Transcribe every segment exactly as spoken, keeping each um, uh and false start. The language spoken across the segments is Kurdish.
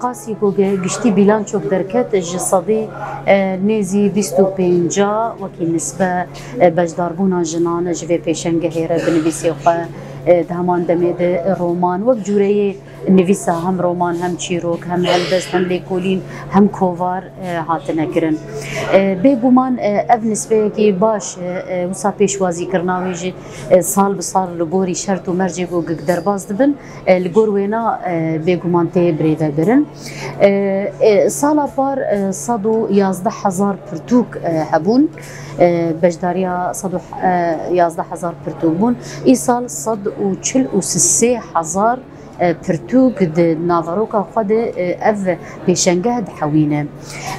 Qasî ku ge-, giştî bîlançok derket ji sedî, e, nêzî bîst û pênca wekî nisbe, e, beşdarbûna jinan ji vê pêşengehê re bi nivîsê xwe, e, di heman demê de roman wek cûreyê nivîsa hem roman, hem çîrok, hem helbest, hem lêkolîn, hem kovar, e, hatine kirin. E, bêguman, e, ev nisbeyekî baş e, e, wisa pêşwazîkirina wê jî, e, sal bi sal li gorî şert û mercê ku gik derbas dibin, e, li gor wêna, e, bêguman tê birêvebirin. E, e, sala par, e, sed û yazdeh hezar pirtûk, e, hebûn. E, beşdariya sed û yazdeh hezar pirtûk bûn. Îsal sed û çil û sê hezar, e, pirtûk di naveroka xwe de, e, ev pêşengeh dihewîne.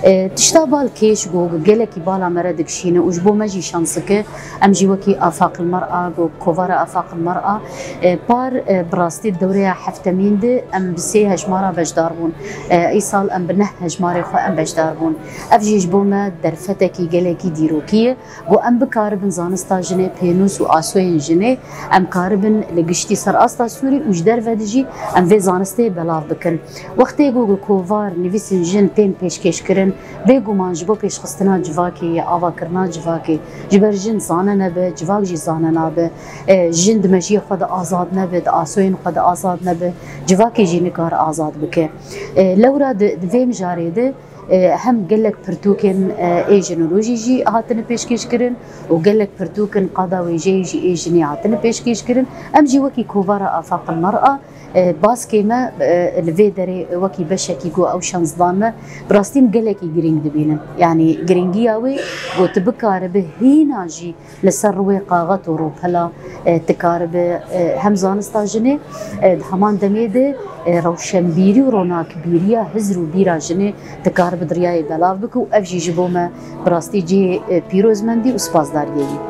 E, tişta balkêş ku gelekî bala me re dikişîne û ji bo me jî şansik e, em jî wekî Afaqil Mer'a, ku kovara Afaqil Mer'a, e, par, e, bi rastî di dewreya heftemîn de em bi sê hejmara beşdar bûn. E, îsal em bi neh hejmarê xwe em beşdar bûn. Ev jî ji bo me derfetekî gelekî dîrokî ye. Ku em bikaribin zanista jinê, pênûs û asoyên jinê, em karibin li giştî ser asta Sûrî û ji derve de jî em vê zanistê belav bikin. Wextê ku kovar nivîsên jin tên pêşkêşkirin, bêguman ji bo pêşxistina civakê ye, avakirina civakê, ji ber jin zane nebe, civak jî zane nabe. E, jin di mejiyê xwe de azad nebe, di asoyên xwe de azad nebe, civakê jî nikare azad bike. E, lewra di, di vê mijarê de, e, hem gelek pirtûkên, e, ê jinolojî jî hatine pêşkêşkirin û gelek pirtûkên qada wêjeyê jî ê jinê hatine pêşkêşkirin. Em jî wekî kovara Afaqil Mer'a, e, baskê me, e, li vê derê wekî beşekî ku ew şans dan me, bi rastî em gelekî girîng dibînin. Yanî girîngiya wê ku tu bikaribe hîna jî li ser rûyê qaxet û rûpela, e, dikaribe, e, hem zanista jinê, e, di heman demê de, e, rewşenbîrî û ronakbîriya hizr û bîra jinê dikaribe di riyayê belav bike û ev jî ji bo me bi rastî cihê, e, pîrozmendî û spasdariyê ye.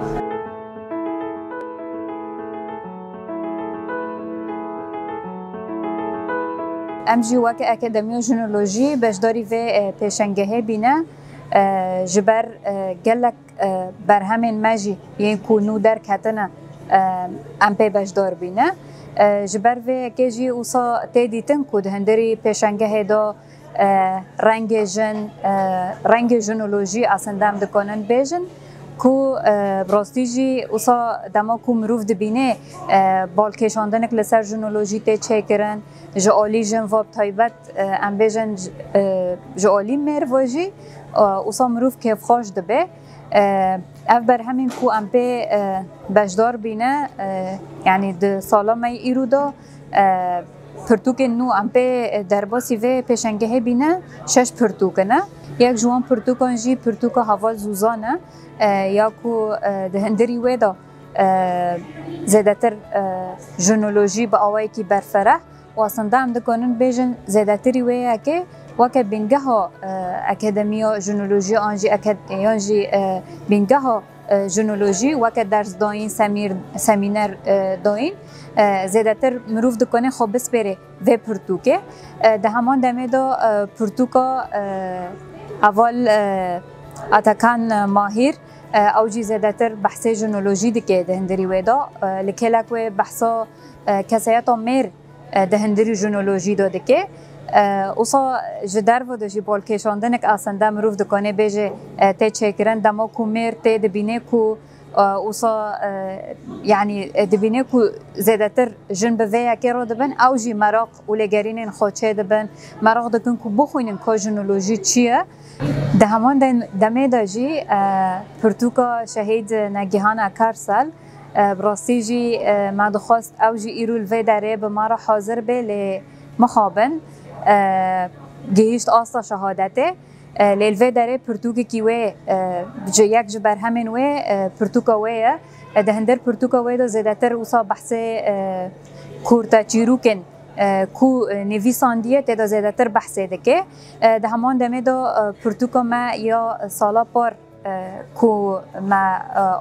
Em jî weke Akademiya Jinolojî beşdarî vê, e, pêşengehê bîne, e, ji ber, e, gelek e, berhemên me jî yên ku nû derketine, e, em pê beşdar bîne. E, ji ber vê yekê jî wisa tê dîtin ku di hundirî pêşengehê de, e, rengê jin, e, rengê jinolojî aslında em dikanin bêjin ku, e, bi rastî jî wisa dema ku mirov dibîne, e, balkêşandinek li ser jinolojî tê çêkirin, ji alî jin ve bi taybet, e, em bêjin, e, ji alî mêr ve jî, e, wisa mirov kêfxweş dibe. E, ev berhemên ku em pê, e, beşdar bîne, e, yanî di sala me yê îro de, e, pirtûkên nû em pê derbasî vê pêşengehê bîne, şeş pirtûk in e. Yek ji wan pirtûkan jî pirtûka Heval Zûzan e, e, ya ku, e, di hundirî wê de, e, zêdetir, e, jinolojî bi awayekî berfereh û aslında em dikanin bêjin zêdetirî wê yekê weke bîngeha, e, Akademiya Jinolojî an jî akad-, yan jî, e, bîngeha, e, jinolojî weke ders dayîn, semîr-, semîner, e, dayîn, e, zêdetir mirov dikane xwe bispêrê vê pirtûkê. E, di heman demê de, e, pirtûka, e, Heval, e, Atakan Mahîr, e, ew jî zêdetir behsê jinolojî dike di hundirî wê de. E, li kêlek wê behsa, e, kesayeta mêr, e, di hundirî jinolojî de dike. E, wisa ji derve de jî balkêşandinek aslında mirov dikane bêje, e, tê çêkirin dema ku mêr tê dibîne ku, e, wisa, e, yanî, e, dibîne ku zêdetir jin bi vê yekê re dibin, ew jî meraq û lêgerînên xwe çêdibin, meraq dikin ku bixwînin ka jinolojî çi ye. Di heman de-, demê de jî, e, pirtûka Şehîd Negîhan Akarsel, e, bi rastî jî, e, me dixwest ew jî îro li vê derê bi me re hazir bê, lê mixabin, e, gihîşt asta şehadetê. E, lê li vê derê pirtûkekî wê, e, ji yek ji berhemên wê, e, pirtûka wê ye. E, di hundir pirtûka wê de zêdetir wisa behsê, e, kurteçîrokên, e, ku, e, nivîsandiye tê de zêdetir behsê dike. E, di heman demê de, e, pirtûka me ya sala par ku me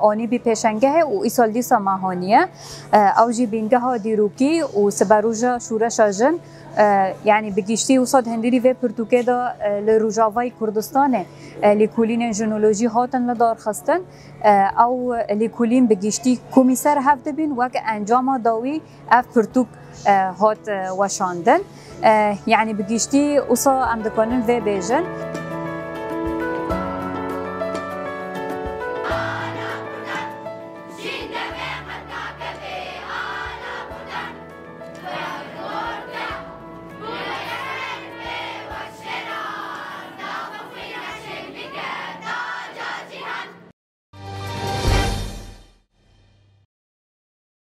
anî bî pêşengehê û îsal dîsa me haniye. Ew jî bîngeha dîrokî û siberoja şoreşa jin, yanî bi giştî wisa di hundirî vê pirtûkê de li Rojavayê Kurdistanê lêkolînên jinolojî hatin lidarxistin. Ew lêkolîn bi giştî komî ser hev dibîn wek encama dawî ev pirtûk hat weşandin. Yanî bi giştî wisa em dikanin vê bêjin.